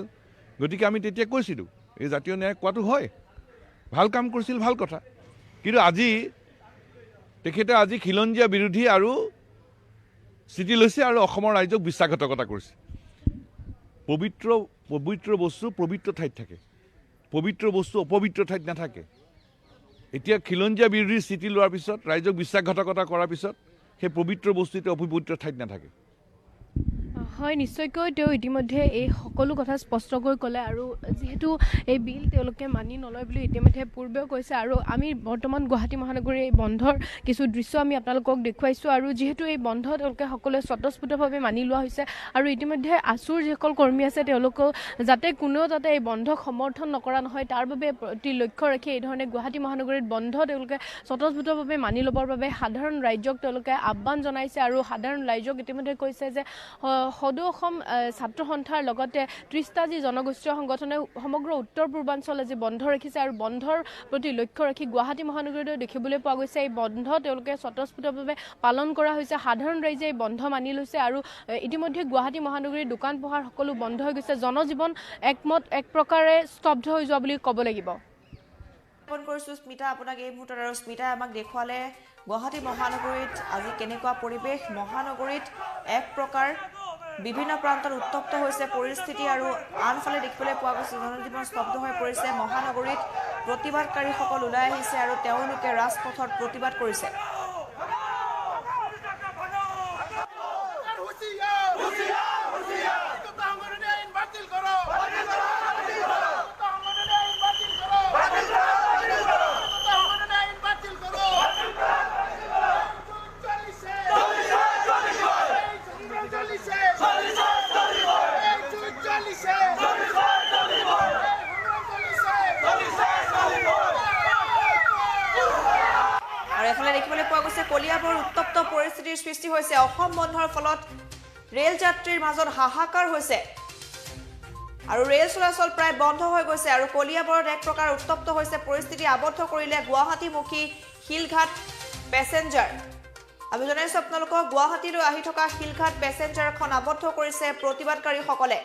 গতিকে আমি তেতিয়া কৈছিলোঁ এই জাতীয় ন্যায় কোৱাটো হয়, ভাল কাম কৰিছিল, ভাল কথা। কিন্তু আজি তেখেতে আজি খিলঞ্জীয়া বিৰোধী আৰু স্থিতি লৈছে আৰু অসমৰ ৰাইজক বিশ্বাসঘাতকতা কৰিছে। পবিত্ৰ পবিত্ৰ বস্তু পবিত্ৰ ঠাইত থাকে, পবিত্ৰ বস্তু অপবিত্ৰ ঠাইত নাথাকে। এতিয়া খিলঞ্জীয়া বিৰোধী স্থিতি লোৱাৰ পিছত, ৰাইজক বিশ্বাসঘাতকতা কৰাৰ পিছত সেই পবিত্ৰ বস্তু এতিয়া অপবিত্ৰ ঠাইত নাথাকে। হয়, নিশ্চয়কৈ তেওঁ ইতিমধ্যে এই সকলো কথা স্পষ্টকৈ ক'লে আৰু যিহেতু এই বিল তেওঁলোকে মানি নলয় বুলি ইতিমধ্যে পূৰ্বেও কৈছে। আৰু আমি বৰ্তমান গুৱাহাটী মহানগৰীৰ এই বন্ধৰ কিছু দৃশ্য আমি আপোনালোকক দেখুৱাইছোঁ। আৰু যিহেতু এই বন্ধ তেওঁলোকে সকলোৱে স্বতঃস্ফূৰ্তভাৱে মানি লোৱা হৈছে আৰু ইতিমধ্যে আছুৰ যিসকল কৰ্মী আছে তেওঁলোকেও যাতে কোনেও যাতে এই বন্ধক সমৰ্থন নকৰা নহয় তাৰ বাবে প্ৰতি লক্ষ্য ৰাখি এই ধৰণে গুৱাহাটী মহানগৰীত বন্ধ তেওঁলোকে স্বতঃস্ফূৰ্তভাৱে মানি ল'বৰ বাবে সাধাৰণ ৰাইজক তেওঁলোকে আহ্বান জনাইছে। আৰু সাধাৰণ ৰাইজক ইতিমধ্যে কৈছে যে সদৌ অসম ছাত্ৰ সন্থাৰ লগতে 30টা যি জনগোষ্ঠীয় সংগঠনে সমগ্ৰ উত্তৰ পূৰ্বাঞ্চল আজি বন্ধ ৰাখিছে আৰু বন্ধৰ প্ৰতি লক্ষ্য ৰাখি গুৱাহাটী মহানগৰীতো দেখিবলৈ পোৱা গৈছে এই বন্ধ তেওঁলোকে স্বতঃস্ফূৰ্তভাৱে পালন কৰা হৈছে। সাধাৰণ ৰাইজে এই বন্ধ মানি লৈছে আৰু ইতিমধ্যে গুৱাহাটী মহানগৰীৰ দোকান পোহাৰ সকলো বন্ধ হৈ গৈছে। জনজীৱন এক প্ৰকাৰে স্তব্ধ হৈ যোৱা বুলি ক'ব লাগিব। কৰিছোঁ স্মিতা আপোনাক এই মুহূৰ্তত। আৰু স্মিতাই আমাক দেখুৱালে গুৱাহাটী মহানগৰীত আজি কেনেকুৱা পৰিৱেশ। মহানগৰীত এক প্ৰকাৰ বিভিন্ন প্ৰান্তত উত্তপ্ত হৈছে পৰিস্থিতি আৰু আনফালে দেখিবলৈ পোৱা গৈছে জনজীৱন স্তব্ধ হৈ পৰিছে। মহানগৰীত প্ৰতিবাদকাৰীসকল ওলাই আহিছে আৰু তেওঁলোকে ৰাজপথত প্ৰতিবাদ কৰিছে। এফালে দেখিবলৈ পোৱা গৈছে কলিয়াবৰ উত্তপ্ত পৰিস্থিতিৰ সৃষ্টি হৈছে। অসম বন্ধৰ ফলত ৰেল যাত্ৰীৰ মাজত হাহাকাৰ হৈছে আৰু ৰেল চলাচল প্ৰায় বন্ধ হৈ গৈছে আৰু কলিয়াবৰত এক প্ৰকাৰ উত্তপ্ত হৈছে পৰিস্থিতি। আবদ্ধ কৰিলে গুৱাহাটীমুখী শিলঘাট পেছেঞ্জাৰ। আমি জনাইছো আপোনালোকক গুৱাহাটীলৈ আহি থকা শিলঘাট পেছেঞ্জাৰখন আবদ্ধ কৰিছে প্ৰতিবাদকাৰীসকলে।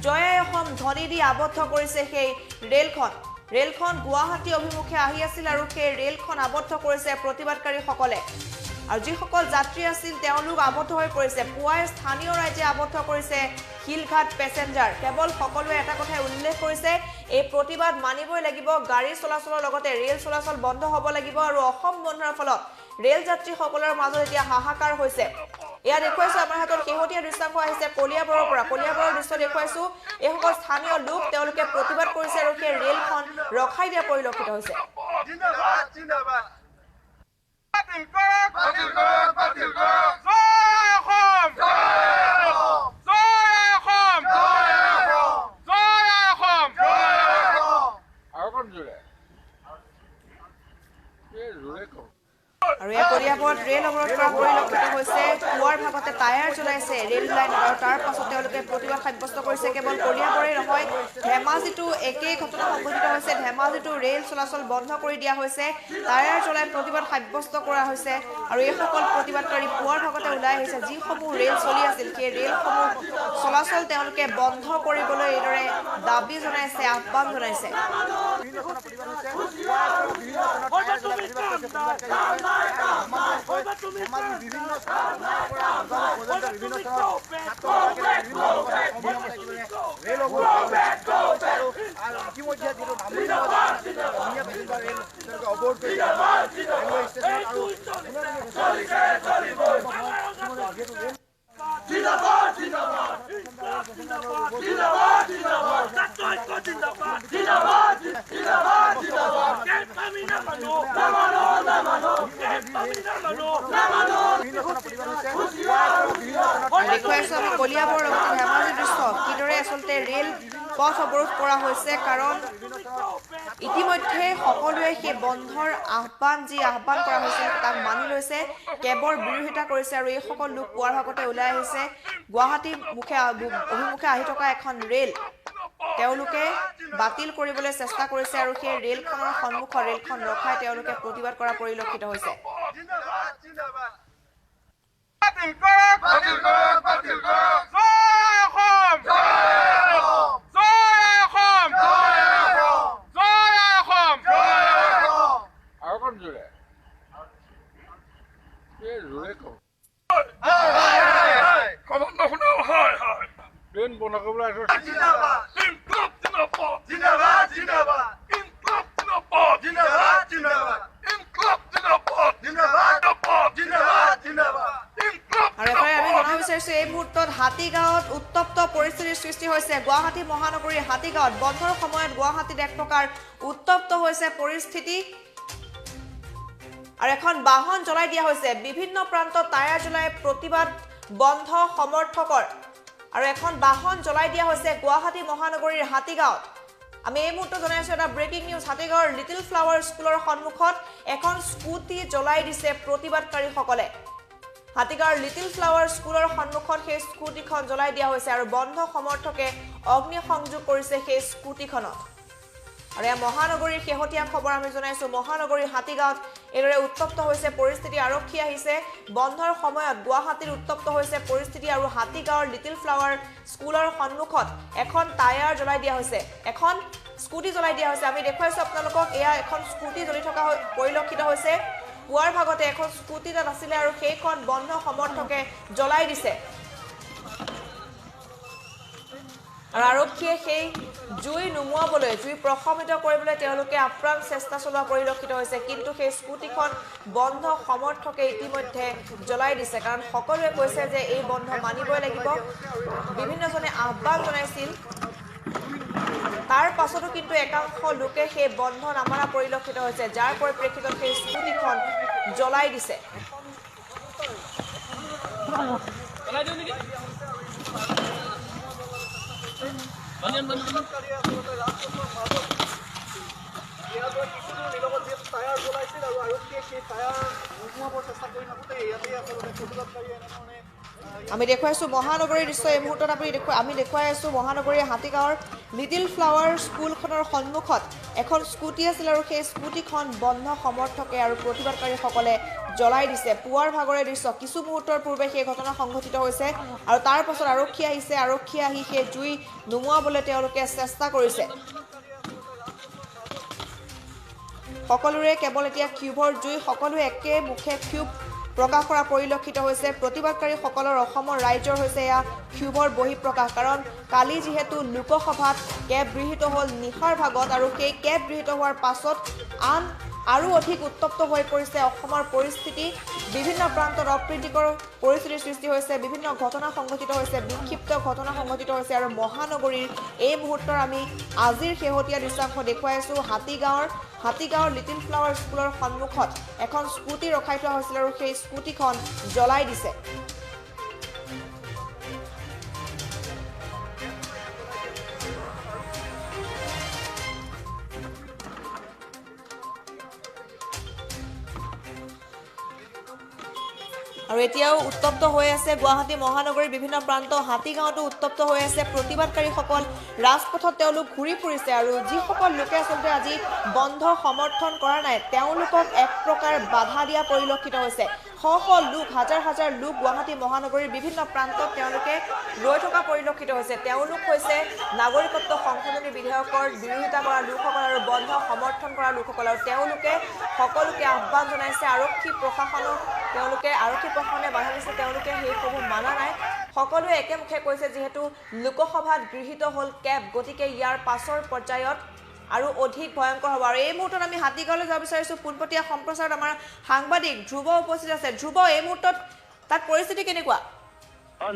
জয় অসম ধ্বনি দি আবদ্ধ কৰিছে সেই ৰেলখন। ৰেলখন গুৱাহাটী অভিমুখে আহি আছিল আৰু সেই ৰেলখন আবদ্ধ কৰিছে প্ৰতিবাদকাৰীসকলে আৰু যিসকল যাত্ৰী আছিল তেওঁলোক আবদ্ধ হৈ পৰিছে। পুৱাই স্থানীয় ৰাইজে আবদ্ধ কৰিছে শিলঘাট পেছেঞ্জাৰ। কেৱল সকলোৱে এটা কথাই উল্লেখ কৰিছে, এই প্ৰতিবাদ মানিবই লাগিব, গাড়ী চলাচলৰ লগতে ৰেল চলাচল বন্ধ হ'ব লাগিব আৰু অসম বন্ধৰ ফলত ৰেল যাত্ৰীসকলৰ মাজত এতিয়া হাহাকাৰ হৈছে। এয়া দেখুৱাইছো আমাৰ হাতত শেহতীয়া দৃশ্যাংশ আহিছে কলিয়াবৰৰ পৰা। কলিয়াবৰৰ দৃশ্য দেখুৱাইছো, এইসকল স্থানীয় লোক তেওঁলোকে প্ৰতিবাদ কৰিছে আৰু সেই ৰেলখন ৰখাই দিয়া পৰিলক্ষিত হৈছে। আৰু এই কলিয়াবৰত ৰেল অৱৰোধ কৰা পৰিলক্ষিত হৈছে। পুৱাৰ ভাগতে টায়াৰ জ্বলাইছে ৰেল লাইন আৰু তাৰ পাছত তেওঁলোকে প্ৰতিবাদ সাব্যস্ত কৰিছে। কেৱল কলিয়াবৰেই নহয়, ধেমাজিতো একেই ঘটনা সংঘটিত হৈছে। ধেমাজিতো ৰেল চলাচল বন্ধ কৰি দিয়া হৈছে, টায়াৰ জ্বলাই প্ৰতিবাদ সাব্যস্ত কৰা হৈছে আৰু এইসকল প্ৰতিবাদকাৰী পুৱাৰ ভাগতে ওলাই আহিছে। যিসমূহ ৰেল চলি আছিল সেই ৰেলসমূহ চলাচল তেওঁলোকে বন্ধ কৰিবলৈ এইদৰে দাবী জনাইছে, আহ্বান জনাইছে। দেখুৱাইছো আমি কলিয়াবৰ লগতে ধেমাজিৰ দৃশ্য, কিদৰে আচলতে ৰেল পথ অৱৰোধ কৰা হৈছে। কাৰণ ইতিমধ্যে সকলোৱে সেই বন্ধৰ আহ্বান যি আহ্বান কৰা হৈছিল তাক মানি লৈছে, কেবৰ বিৰোধিতা কৰিছে আৰু এইসকল লোক পুৱাৰ ভাগতে ওলাই আহিছে। গুৱাহাটী অভিমুখে আহি থকা এখন ৰেল তেওঁলোকে বাতিল কৰিবলৈ চেষ্টা কৰিছে আৰু সেই ৰেলখনৰ সন্মুখত ৰেলখন ৰখাই তেওঁলোকে প্ৰতিবাদ কৰা পৰিলক্ষিত হৈছে। আৰু এফালে আমি জনাব বিচাৰিছো এই মুহূৰ্তত হাতীগাঁৱত উত্তপ্ত পৰিস্থিতিৰ সৃষ্টি হৈছে। গুৱাহাটী মহানগৰীৰ হাতীগাঁৱত বন্ধৰ সময়ত গুৱাহাটীত এক প্ৰকাৰ উত্তপ্ত হৈছে পৰিস্থিতি আৰু এখন বাহন জ্বলাই দিয়া হৈছে। বিভিন্ন প্ৰান্তত টায়াৰ জ্বলাই প্ৰতিবাদ বন্ধ সমৰ্থকৰ আৰু এখন বাহন জ্বলাই দিয়া হৈছে গুৱাহাটী মহানগৰীৰ হাতীগাঁৱত। আমি এই মুহূৰ্তত জনাইছো এটা ব্ৰেকিং নিউজ, হাতীগাঁৱৰ লিটিল ফ্লাৱাৰ স্কুলৰ সন্মুখত এখন স্কুটি জ্বলাই দিছে প্ৰতিবাদকাৰীসকলে। হাতীগাঁৱৰ লিটিল ফ্লাৱাৰ স্কুলৰ সন্মুখত সেই স্কুটিখন জ্বলাই দিয়া হৈছে আৰু বন্ধ সমৰ্থকে অগ্নি সংযোগ কৰিছে সেই স্কুটিখনত। আৰু এয়া মহানগৰীৰ শেহতীয়া খবৰ আমি জনাইছো। মহানগৰীৰ হাতীগাঁৱত এইদৰে উত্তপ্ত হৈছে পৰিস্থিতি, আৰক্ষী আহিছে। বন্ধৰ সময়ত গুৱাহাটীৰ উত্তপ্ত হৈছে পৰিস্থিতি আৰু হাতীগাঁৱৰ লিটিল ফ্লাৱাৰ স্কুলৰ সন্মুখত এখন টায়াৰ জ্বলাই দিয়া হৈছে, এখন স্কুটি জ্বলাই দিয়া হৈছে। আমি দেখুৱাইছো আপোনালোকক, এয়া এখন স্কুটি জ্বলি থকা পৰিলক্ষিত হৈছে। পুৱাৰ ভাগতে এখন স্কুটি তাত আছিলে আৰু সেইখন বন্ধ সমৰ্থকে জ্বলাই দিছে। আৰু আৰক্ষীয়ে সেই জুই নুমুৱাবলৈ, জুই প্ৰশমিত কৰিবলৈ তেওঁলোকে আপ্ৰাণ চেষ্টা চলোৱা পৰিলক্ষিত হৈছে। কিন্তু সেই স্কুটিখন বন্ধ সমৰ্থকে ইতিমধ্যে জ্বলাই দিছে, কাৰণ সকলোৱে কৈছে যে এই বন্ধ মানিবই লাগিব। বিভিন্নজনে আহ্বান জনাইছিল, তাৰ পাছতো কিন্তু একাংশ লোকে সেই বন্ধ নামানা পৰিলক্ষিত হৈছে, যাৰ পৰিপ্ৰেক্ষিতত সেই স্কুটিখন জ্বলাই দিছে। আমি দেখুৱাইছো মহানগৰীৰ দৃশ্য। এই মুহূৰ্তত আমি দেখুৱাই আছো মহানগৰীৰ হাতীগাঁৱৰ লিটিল ফ্লাৱাৰ স্কুলখনৰ সন্মুখত এখন স্কুটি আছিল আৰু সেই স্কুটিখন বন্ধ সমৰ্থকে আৰু প্ৰতিবাদকাৰীসকলে জ্বলাই দিছে। পুৱাৰ ভাগৰে দৃশ্য, কিছু মুহূৰ্তৰ পূৰ্বে সেই ঘটনা সংঘটিত হৈছে আৰু তাৰ পাছত আৰক্ষী আহিছে। আৰক্ষী আহি সেই জুই নুমুৱাবলৈ তেওঁলোকে চেষ্টা কৰিছে। সকলোৰে কেৱল এতিয়া ক্ষোভৰ জুই, সকলোৱে একে মুখে ক্ষোভ প্ৰকাশ কৰা পৰিলক্ষিত হৈছে। প্ৰতিবাদকাৰীসকলৰ অসমৰ ৰাইজৰ হৈছে এয়া ক্ষোভৰ বহিঃপ্ৰকাশ, কাৰণ কালি যিহেতু লোকসভাত কেব গৃহীত হ'ল নিশাৰ ভাগত আৰু সেই কেব গৃহীত হোৱাৰ পাছত আন আৰু অধিক উত্তপ্ত হৈ পৰিছে অসমৰ পৰিস্থিতি। বিভিন্ন প্ৰান্তত অপ্ৰীতিকৰ পৰিস্থিতিৰ সৃষ্টি হৈছে, বিভিন্ন ঘটনা সংঘটিত হৈছে, বিক্ষিপ্ত ঘটনা সংঘটিত হৈছে। আৰু মহানগৰীৰ এই মুহূৰ্তৰ আমি আজিৰ শেহতীয়া দৃশ্যাংশ দেখুৱাই আছোঁ। হাতীগাঁৱৰ লিটিল ফ্লাৱাৰ স্কুলৰ সন্মুখত এখন স্কুটি ৰখাই থোৱা হৈছিল আৰু সেই স্কুটিখন জ্বলাই দিছে। আৰু এতিয়াও উত্তপ্ত হৈ আছে গুৱাহাটী মহানগৰীৰ বিভিন্ন প্ৰান্ত। হাতীগাঁৱতো উত্তপ্ত হৈ আছে। প্ৰতিবাদকাৰীসকল ৰাজপথত তেওঁলোক ঘূৰি ফুৰিছে আৰু যিসকল লোকে আচলতে আজি বন্ধ সমৰ্থন কৰা নাই তেওঁলোকক এক প্ৰকাৰ বাধা দিয়া পৰিলক্ষিত হৈছে। শ শ লোক, হাজাৰ হাজাৰ লোক গুৱাহাটী মহানগৰীৰ বিভিন্ন প্ৰান্তত তেওঁলোকে ৰৈ থকা পৰিলক্ষিত হৈছে। তেওঁলোক হৈছে নাগৰিকত্ব সংশোধনী বিধেয়কৰ বিৰোধিতা কৰা লোকসকল আৰু বন্ধ সমৰ্থন কৰা লোকসকল। আৰু তেওঁলোকে সকলোকে আহ্বান জনাইছে, আৰক্ষী প্ৰশাসনক তেওঁলোকে আৰক্ষী প্ৰশাসনে বাধা দিছে, তেওঁলোকে সেইসমূহ মানা নাই। সকলোৱে একেমুখে কৈছে যিহেতু লোকসভাত গৃহীত হ'ল কেব, গতিকে ইয়াৰ পাছৰ পৰ্যায়ত আৰু অধিক ভয়ংকৰ হ'ব। আৰু এই মুহূৰ্তত আমি হাতীগাঁৱলৈ যাব বিচাৰিছোঁ। পোনপটীয়া সম্প্ৰচাৰত আমাৰ সাংবাদিক ধ্ৰুৱ উপস্থিত আছে। ধ্ৰুৱ, এই মুহূৰ্তত তাত পৰিস্থিতি কেনেকুৱা?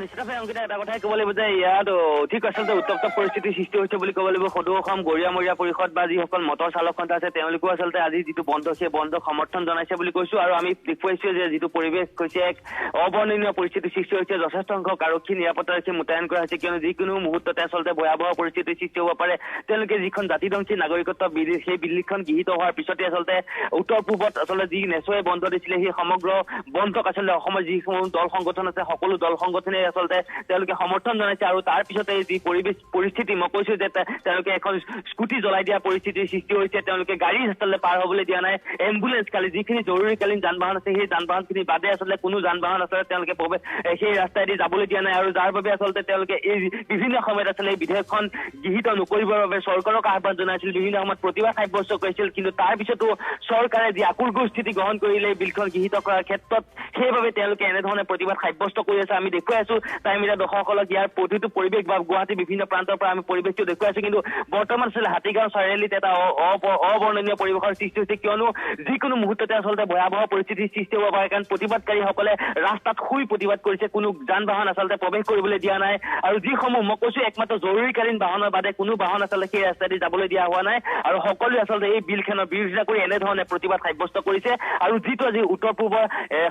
নিশ্চিতভাৱে অংকিতা, এটা কথাই ক'ব লাগিব যে ইয়াত অধিক আচলতে উত্তপ্ত পৰিস্থিতিৰ সৃষ্টি হৈছে বুলি ক'ব লাগিব। সদৌ অসম গৰীয়ামৰীয়া পৰিষদ বা যিসকল মটৰ চালক সন্থা আছে তেওঁলোকেও আচলতে আজি যিটো বন্ধ, সেই বন্ধক সমৰ্থন জনাইছে বুলি কৈছো। আৰু আমি দেখুৱাইছো যে যিটো পৰিৱেশ হৈছে এক অবৰ্ণনীয় পৰিস্থিতিৰ সৃষ্টি হৈছে। যথেষ্ট সংখ্যক আৰক্ষী, নিৰাপত্তাৰক্ষী মোতায়েন কৰা হৈছে, কিয়নো যিকোনো মুহূৰ্ততে আচলতে ভয়াৱহ পৰিস্থিতিৰ সৃষ্টি হ'ব পাৰে। তেওঁলোকে যিখন জাতিধ্বংসী নাগৰিকত্ব বিল, সেই বিলখন গৃহীত হোৱাৰ পিছতে আচলতে উত্তৰ পূবত আচলতে যি নেচোৱে বন্ধ দিছিলে সেই সমগ্ৰ বন্ধক আচলতে অসমৰ যিসমূহ দল সংগঠন আছে সকলো দল সংগঠনে আচলতে তেওঁলোকে সমৰ্থন জনাইছে। আৰু তাৰ পিছতে যি পৰিৱেশ পৰিস্থিতি, মই কৈছো যে তেওঁলোকে এখন স্কুটি জ্বলাই দিয়া পৰিস্থিতিৰ সৃষ্টি হৈছে। তেওঁলোকে গাড়ী আচলতে পাৰ হ'বলৈ দিয়া নাই, এম্বুলেন্স কালি যিখিনি জৰুৰীকালীন যান বাহন আছে সেই যান বাহনখিনি বাদে আচলতে কোনো যান বাহন আচলতে তেওঁলোকে সেই ৰাস্তাইদি যাবলৈ দিয়া নাই। আৰু যাৰ বাবে আচলতে তেওঁলোকে এই বিভিন্ন সময়ত আচলতে এই বিধেয়কখন গৃহীত নকৰিবৰ বাবে চৰকাৰক আহ্বান জনাইছিল, বিভিন্ন সময়ত প্ৰতিবাদ সাব্যস্ত কৰিছিল। কিন্তু তাৰ পিছতো চৰকাৰে যি আকুৰগুৰ স্থিতি গ্ৰহণ কৰিলে এই বিলখন গৃহীত কৰাৰ ক্ষেত্ৰত, সেইবাবে তেওঁলোকে এনেধৰণে প্ৰতিবাদ সাব্যস্ত কৰি আছে। আমি দেখুৱাই আছো টাইম মিডিয়া দৰ্শকসকলক ইয়াৰ প্ৰতিটো পৰিৱেশ বা গুৱাহাটীৰ বিভিন্ন প্ৰান্তৰ পৰা আমি পৰিৱেশটো দেখুৱাই আছো। কিন্তু বৰ্তমান আচলতে হাতীগাঁও চাৰিআলিত এটা অবৰ্ণনীয় পৰিৱেশৰ সৃষ্টি হৈছে, কিয়নো যিকোনো মুহূৰ্ততে আচলতে ভয়াৱহ পৰিস্থিতিৰ সৃষ্টি হ'ব পাৰে। কাৰণ প্ৰতিবাদকাৰীসকলে ৰাস্তাত শুই প্ৰতিবাদ কৰিছে, কোনো যান বাহন আচলতে প্ৰৱেশ কৰিবলৈ দিয়া নাই। আৰু যিসমূহ মই কৈছো একমাত্ৰ জৰুৰীকালীন বাহনৰ বাদে কোনো বাহন আচলতে সেই ৰাস্তাদি যাবলৈ দিয়া হোৱা নাই। আৰু সকলোৱে আচলতে এই বিলখনৰ বিৰোধিতা কৰি এনেধৰণে প্ৰতিবাদ সাব্যস্ত কৰিছে। আৰু যিটো আজি উত্তৰ পূবৰ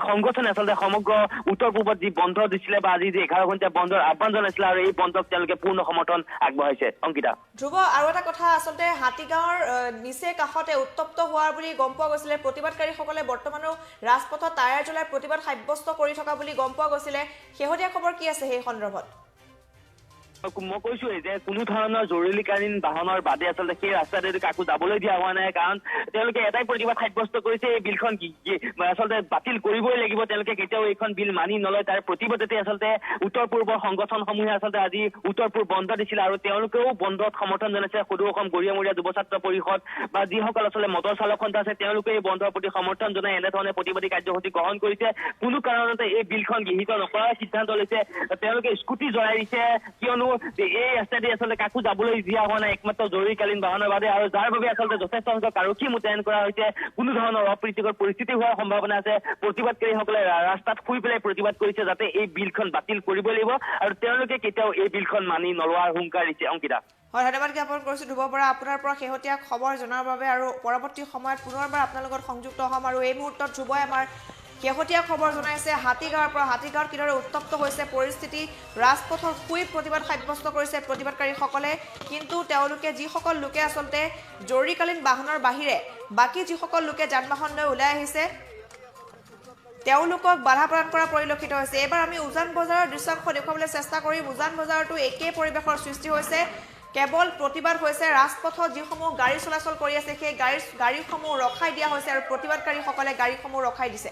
সংগঠনে আচলতে সমগ্ৰ উত্তৰ পূবত যি বন্ধ দিছিলে বা আজি যি 11 ঘণ্টীয়া বন্ধৰ আহ্বান জনাইছিলে আৰু এই বন্ধক তেওঁলোকে পূৰ্ণ সমৰ্থন আগবঢ়াইছে। অংকিতা, ধ্ৰুৱ, আৰু এটা কথা আচলতে হাতীগাঁৱৰ নিচে কাষতে উত্তপ্ত হোৱাৰ বুলি গম পোৱা গৈছিলে। প্ৰতিবাদকাৰীসকলে বৰ্তমানো ৰাজপথত টায়াৰ জ্বলাই প্ৰতিবাদ সাব্যস্ত কৰি থকা বুলি গম পোৱা গৈছিলে। শেহতীয়া খবৰ কি আছে সেই সন্দৰ্ভত? মই কৈছোৱেই যে কোনো ধৰণৰ জৰুৰীকালীন বাহনৰ বাদে আচলতে সেই ৰাস্তাটোত কাকো যাবলৈ দিয়া হোৱা নাই। কাৰণ তেওঁলোকে এটাই প্ৰতিবাদ সাব্যস্ত কৰিছে, এই বিলখন আচলতে বাতিল কৰিবই লাগিব, তেওঁলোকে কেতিয়াও এইখন বিল মানি নলয়। তাৰ প্ৰতিবাদতে আচলতে উত্তৰ পূৰ্বৰ সংগঠনসমূহে আচলতে আজি উত্তৰ পূব বন্ধ দিছিলে আৰু তেওঁলোকেও বন্ধত সমৰ্থন জনাইছে। সদৌ অসম গৰীয়ামৰীয়া যুৱ ছাত্ৰ পৰিষদ বা যিসকল আচলতে মটৰ চালক সন্থা আছে তেওঁলোকে এই বন্ধৰ প্ৰতি সমৰ্থন জনাই এনেধৰণে প্ৰতিবাদী কাৰ্যসূচী গ্ৰহণ কৰিছে। কোনো কাৰণতে এই বিলখন গৃহীত নকৰাৰ সিদ্ধান্ত লৈছে। তেওঁলোকে স্কুটি জ্বলাই দিছে, কিয়নো যে এই ৰাস্তাদি আচলতে কাকো যাবলৈ দিয়া হোৱা নাই একমাত্ৰ জৰুৰীকালীন বাহনৰ বাদে আৰু যাৰ বাবে আচলতে যথেষ্ট সংখ্যক আৰক্ষী মোতায়েন কৰা হৈছে। কোনো ধৰণৰ অপ্ৰীতিকৰ পৰিস্থিতি হোৱাৰ সম্ভাৱনা আছে। প্ৰতিবাদকাৰীসকলে ৰাস্তাত শুই পেলাই প্ৰতিবাদ কৰিছে যাতে এই বিলখন বাতিল কৰিব লাগিব আৰু তেওঁলোকে কেতিয়াও এই বিলখন মানি নলোৱাৰ হুংকাৰ দিছে। অংকিতা, হয়, ধন্যবাদ জ্ঞাপন কৰিছোঁ ধ্ৰুৱ বৰা, আপোনাৰ পৰা শেহতীয়া খবৰ জনাৰ বাবে আৰু পৰৱৰ্তী সময়ত পুনৰবাৰ আপোনাৰ লগত সংযুক্ত হ'ম। আৰু এই মুহূৰ্তত ধ্ৰুৱই আমাৰ শেহতীয়া খবৰ জনাইছে হাতীগাঁৱৰ পৰা। হাতীগাঁৱত কিদৰে উত্তপ্ত হৈছে পৰিস্থিতি, ৰাজপথত শুই প্ৰতিবাদ সাব্যস্ত কৰিছে প্ৰতিবাদকাৰীসকলে। কিন্তু তেওঁলোকে যিসকল লোকে আচলতে জৰুৰীকালীন বাহনৰ বাহিৰে বাকী যিসকল লোকে যান বাহন লৈ ওলাই আহিছে তেওঁলোকক বাধা প্ৰদান কৰা পৰিলক্ষিত হৈছে। এইবাৰ আমি উজান বজাৰৰ দৃশ্যাংশ দেখুৱাবলৈ চেষ্টা কৰিম। উজান বজাৰতো একে পৰিৱেশৰ সৃষ্টি হৈছে, কেৱল প্ৰতিবাদ হৈছে। ৰাজপথত যিসমূহ গাড়ী চলাচল কৰি আছে সেই গাড়ীসমূহ ৰখাই দিয়া হৈছে আৰু প্ৰতিবাদকাৰীসকলে গাড়ীসমূহ ৰখাই দিছে।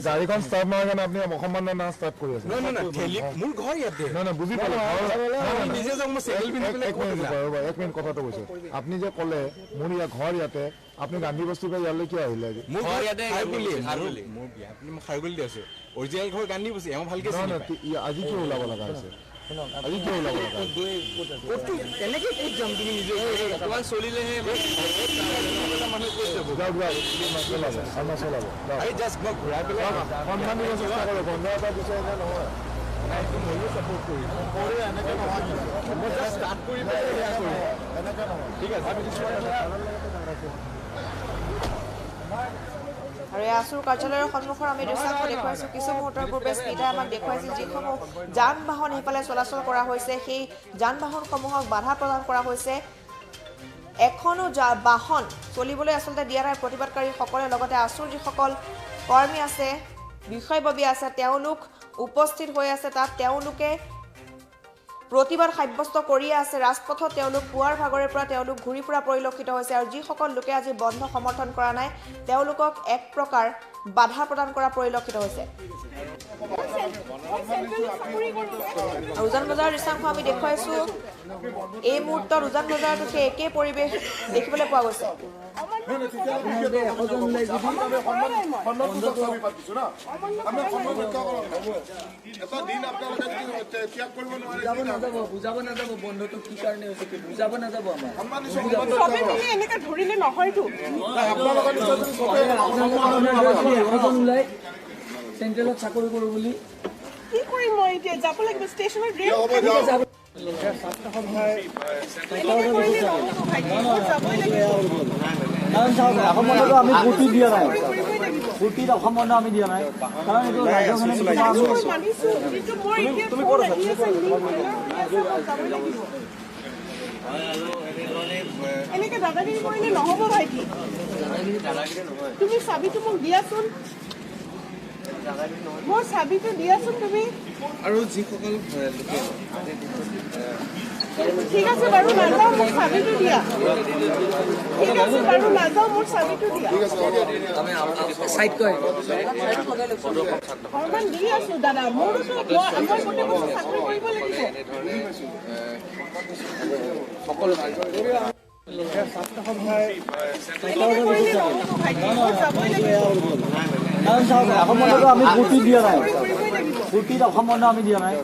গাড়ীখন ষ্টাৰ্ট নহয় কাৰণে আপুনি অসম্মান না ষ্টাৰ্ট কৰি আছে। বুজি পালো, এক মিনিট কথাটো কৈছো। আপুনি যে ক'লে মোৰ ইয়াৰ ঘৰ ইয়াতে, আপুনি গান্ধী বস্তিৰ পৰা ইয়ালৈ কিয় আহিলে? আজি কিয় ওলাব লগা হৈছে? আজি কিয় ওলাব লগা হৈছে? সন্মান দিব চেষ্টা কৰক, বন্ধ এটা দিছে এনে নহয়। আৰু এই আছুৰ কাৰ্যালয়ৰ সন্মুখৰ আমি দৃশ্যাংশ দেখুৱাইছোঁ। কিছু মুহূৰ্তৰ পূৰ্বে স্মিতাই আমাক দেখুৱাইছিল যিসমূহ যান বাহন সেইফালে চলাচল কৰা হৈছে সেই যান বাহনসমূহক বাধা প্ৰদান কৰা হৈছে। এখনো বাহন চলিবলৈ আচলতে দিয়া নাই প্ৰতিবাদকাৰীসকলে। লগতে আছুৰ যিসকল কৰ্মী আছে, বিষয়ববীয়া আছে, তেওঁলোক উপস্থিত হৈ আছে তাত। তেওঁলোকে প্ৰতিবাদ সাব্যস্ত কৰিয়ে আছে ৰাজপথত। তেওঁলোক পুৱাৰ ভাগৰে পৰা তেওঁলোক ঘূৰি ফুৰা পৰিলক্ষিত হৈছে আৰু যিসকল লোকে আজি বন্ধ সমৰ্থন কৰা নাই তেওঁলোকক এক প্ৰকাৰ বাধা প্ৰদান কৰা পৰিলক্ষিত হৈছে। উজান বজাৰৰ দৃশ্যাংশ আমি দেখুৱাইছোঁ। এই মুহূৰ্তত উজান বজাৰতো সেই একেই পৰিৱেশ দেখিবলৈ পোৱা গৈছে। চেণ্ট্ৰেলত চাকৰি কৰো বুলি কি কৰিম মই এতিয়া? যাব লাগিব ষ্টেচনত। আমি ফূৰ্তি দিয়া নাই, ফূৰ্তিত অসম বন্ধ আমি দিয়া নাই, কাৰণ এইটো ৰাইজৰ কাৰণে। এনেকে দাদাগিৰি কৰিলে নহ'ব ভাইটি। তুমি চাবিটো মোক দিয়াচোন, মোৰ চাবিটো দিয়াচোন তুমি। আৰু যিসকল লোকে ঠিক আছে বাৰু নাযাওঁ, মোক চাবিটো দিয়া। ঠিক আছে বাৰু নাযাওঁ, মোৰ চাবিটো দিয়া। সন্মান দি আছো দাদা, মোৰোতো মই গোটেই বছৰ চাকৰি কৰিব লাগিব। আমি ফূৰ্তি দিয়া নাই, ফূৰ্তিত অসম বন্ধ আমি দিয়া নাই।